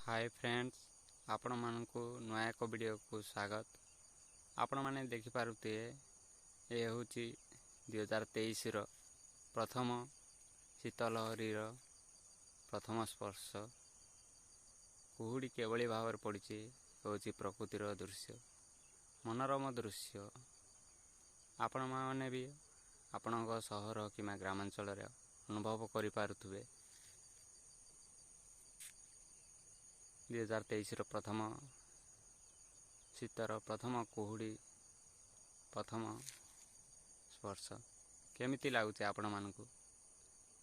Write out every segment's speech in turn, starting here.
ହାଏ friends, ଆପଣମାନଙ୍କୁ ନୂଆ ଏକ ଭିଡ଼ିଓକୁ ସ୍ୱାଗତ। ଆପଣମାନେ ଦେଖିପାରୁଥିବେ, ଏ ହେଉଛି 2023ର ପ୍ରଥମ ଶୀତ ଲହରୀର ପ୍ରଥମ ସ୍ପର୍ଶ। କୁହୁଡ଼ି କିଭଳି ଭାବରେ ପଡ଼ିଛି, ହେଉଛି ପ୍ରକୃତିର ଦୃଶ୍ୟ, ମନୋରମ ଦୃଶ୍ୟ। ଆପଣମାନେ ବି ଆପଣଙ୍କ ସହର କିମ୍ବା ଗ୍ରାମାଞ୍ଚଳରେ ଅନୁଭବ କରିପାରୁଥିବେ। 2023ର ପ୍ରଥମ ଶୀତର ପ୍ରଥମ କୁହୁଡ଼ି, ପ୍ରଥମ ସ୍ପର୍ଶ କେମିତି ଲାଗୁଛି ଆପଣମାନଙ୍କୁ,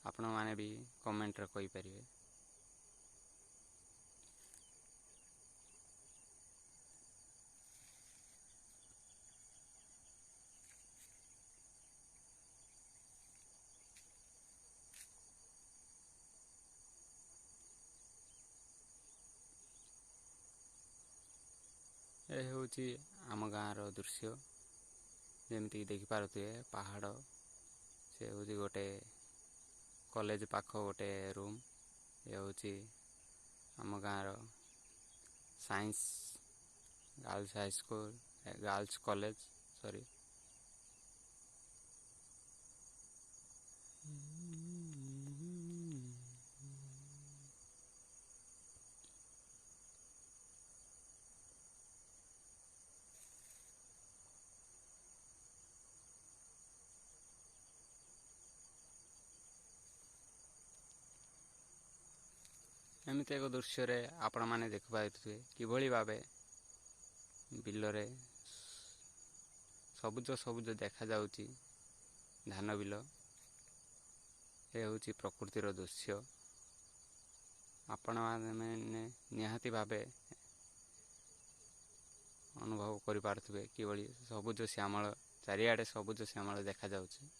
ଆପଣମାନେ ବି କମେଣ୍ଟରେ କହିପାରିବେ। ଏ ହେଉଛି ଆମ ଗାଁର ଦୃଶ୍ୟ। ଯେମିତିକି ଦେଖିପାରୁଥିବେ ପାହାଡ଼, ସେ ହେଉଛି ଗୋଟେ କଲେଜ ପାଖ ଗୋଟେ ରୁମ୍। ଏ ହେଉଛି ଆମ ଗାଁର science girls high school, girls college ସରି। ଏମିତି ଏକ ଦୃଶ୍ୟରେ ଆପଣମାନେ ଦେଖିପାରୁଥିବେ କିଭଳି ଭାବେ ବିଲରେ ସବୁଜ ସବୁଜ ଦେଖାଯାଉଛି ଧାନ ବିଲ। ଏ ହେଉଛି ପ୍ରକୃତିର ଦୃଶ୍ୟ। ଆପଣମାନେ ନିହାତି ଭାବେ ଅନୁଭବ କରିପାରୁଥିବେ କିଭଳି ସବୁଜ ଶ୍ୟାମଳ, ଚାରିଆଡ଼େ ସବୁଜ ଶ୍ୟାମଳ ଦେଖାଯାଉଛି।